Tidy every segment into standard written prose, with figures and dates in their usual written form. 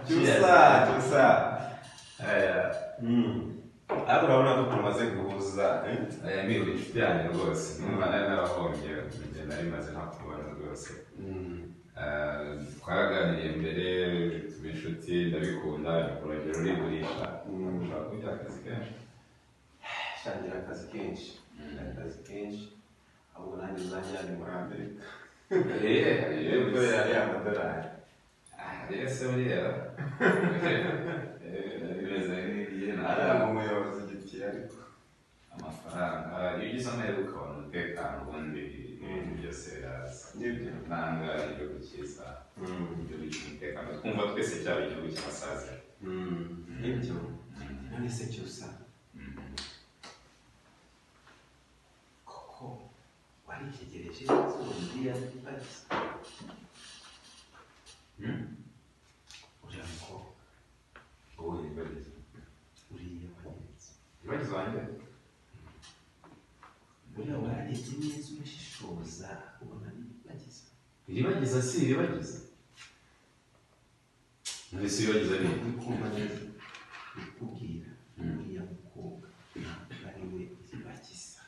Cyusa, cyusa. Ariko urabona ko tumaze guhuza. Aya ni inshuti yanjye rwose, numva nari narahombye igihe nari maze ntakubona rwose. Twaraganiriye mbere tuba inshuti, ndabikunda, urugero urigurisha, ushobora kugira akazi kenshi. Shangira akazi kenshi, akazi kenshi, ahubwo nanjye uzanjyane muri Amerika. Gukorera ariya amadolari. Ese buriya bimeze nk'igihe Ariya mu muyobozi giti ariko amafaranga, iyo ugize amahirwe ukabona umutekano, ubundi ibintu byose biraza. Nibyo. Nanga igihugu cyiza, igihugu cy'umutekano, twumva twese cyaba igihugu cy'amasaziro. Nibyo. None se Cyusa, koko waritegereje neza uriya Iribagiza? Uriya mukobwa. Wowe Iribagiza? Uriya wanyeretse. Iribagiza wanjye? Uriya wararebye neza urashishoza ubona ni Iribagiza. Iribagiza si Iribagiza? None se Iribagiza ni? Uri kumva neza? Ndikubwira, uriya mukobwa ntabwo ari we Iribagiza.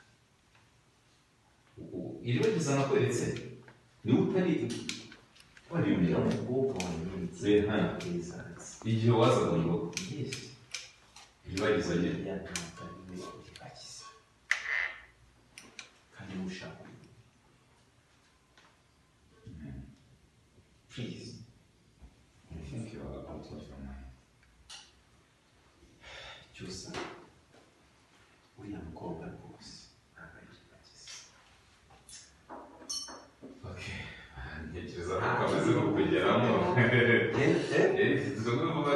Iribagiza nakweretse niwe utari Uriya mukobwa wanyeretse Pesansi. Igihe wazaga mu rugo. Yes. Iribagiza nyine. Uriya ntabwo ari we Iribagiza. Kandi mushaka. Please. I think you are out of your mind. Cyusa, uriya mukobwa rwose ntabwo ari Iribagiza. Okay. Ntekereza ko kamaze kukugeramo.